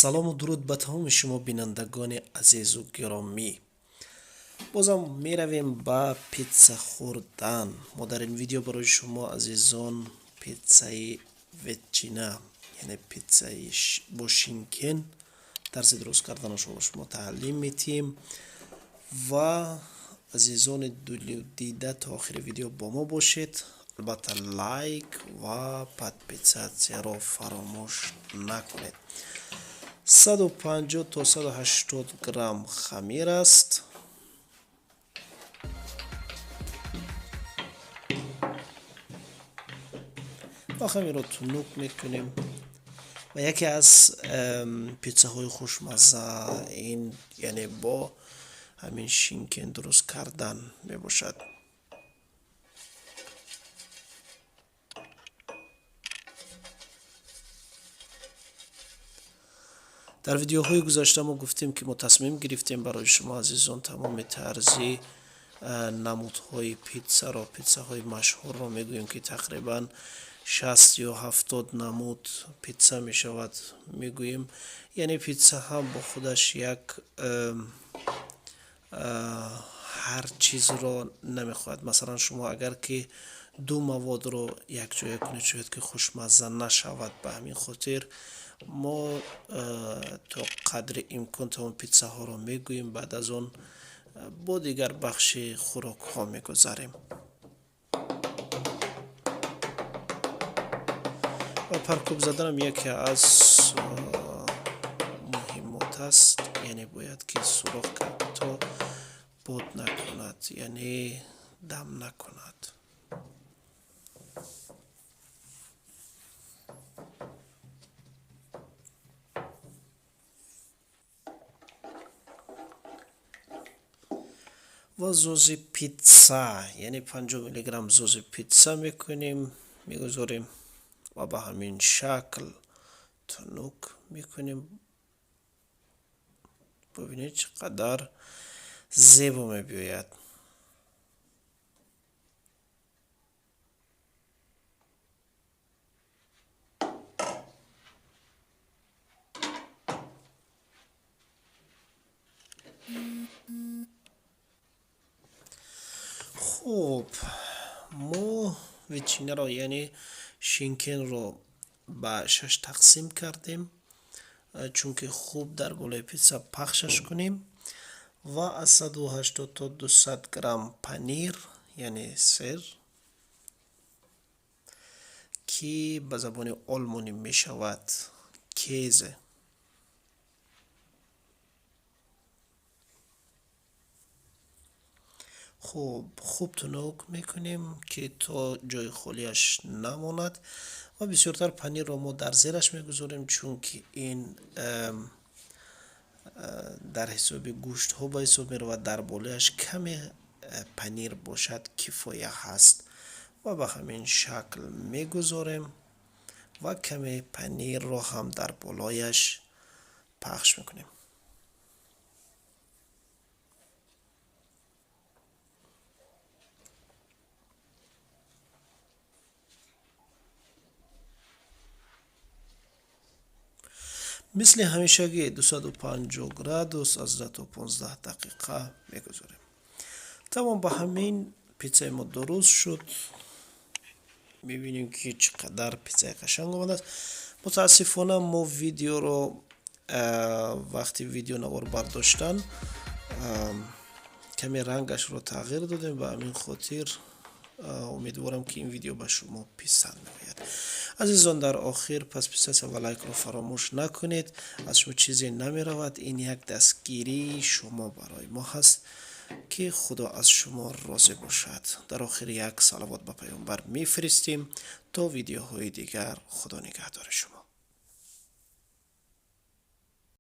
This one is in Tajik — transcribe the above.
Салому дуруд ба тамоми шумо бинандагони азизу гиромӣ. Бозам меравем ба питса хӯрдан. Мо дар ин видео барои шумо азизон питсаи ветчина, яъне питсаи бо шинкен тарзи дуруст карданашро ба шумо таълим медиҳем ва азизони дилу дида то охири видео бо мо бошед. Албатта, лайк ва подписатсияро фаромӯш накунед. 150 то 180 грамм хамир аст ва хамирро тунук мекунем. Ва яке аз питсаҳои хушмазза ин, яъне бо ҳамин шинкен дуруст кардан мебошад. Дар видеоҳои гузашта мо гуфтем, ки мо тасмим гирифтем барои шумо азизон тамоми тарзи намудҳои питсаро, питсаҳои машҳурро мегӯем, ки тақрибан 60 ё 70 намуд питса мешавад, мегӯем. Яъне питса ҳам бо худаш як ҳар чизро намехоҳад. Масалан, шумо агар ки ду маводро якҷоя кунед, шояд ки хушмазза нашавад. Ба ҳамин хотир мо то қадри имкон тамоми питсаҳоро мегӯем, баъд аз он бо дигар бахши хӯрокҳо мегузарем. Ва паркӯб заданам яке аз муҳимот аст, яъне бояд ки сурох кард, то бод накунад, яъне дам накунад. Ва зози питса, яъне 50 миллиграмм зози питса мекунем, мегузорем ва ба ҳамин шакл тунук мекунем. Бубинед, чӣ қадар зебо мебиёяд. Хуб, мо ветчинаро, яъне шинкенро ба шаш тақсим кардем, чунки хуб дар болои питса пахшаш кунем. Ва аз 180 то 200 грамм панир, яъне сыр, ки ба забони олмонӣ мешавад Käse. Хуб, хуб тунук мекунем, ки то ҷои холиаш намонад. Ва бисёртар панирро мо дар зераш мегузорем, чунки ин дар ҳисоби гӯштҳо ба ҳисоб меравад. Дар болояш каме панир бошад, кифоя ҳаст. Ва ба ҳамин шакл мегузорем ва каме панирро ҳам дар болояш пахш мекунем. Мисли ҳамешагӣ 250 градус аз 10 то 15 дақиқа мегузорем. Тамом, ба ҳамин питсаи мо дуруст шуд. Мебинем, ки чӣ қадар питсаи қашанг омадааст. Мутаассифона, мо видеоро вақти видео навор бардоштан каме рангашро тағйир додем. Ба ҳамин хотир умедворам, ки ин видео ба шумо писанд меояд. Азизон, дар охир подписатсия ва лайкро фаромӯш накунед. Аз шумо чизе намеравад, ин як дастгирии шумо барои мо ҳаст, ки Худо аз шумо розӣ бошад. Дар охир як салавот ба Паёмбар мефиристем. То видеоҳои дигар, Худо нигаҳдори шумо.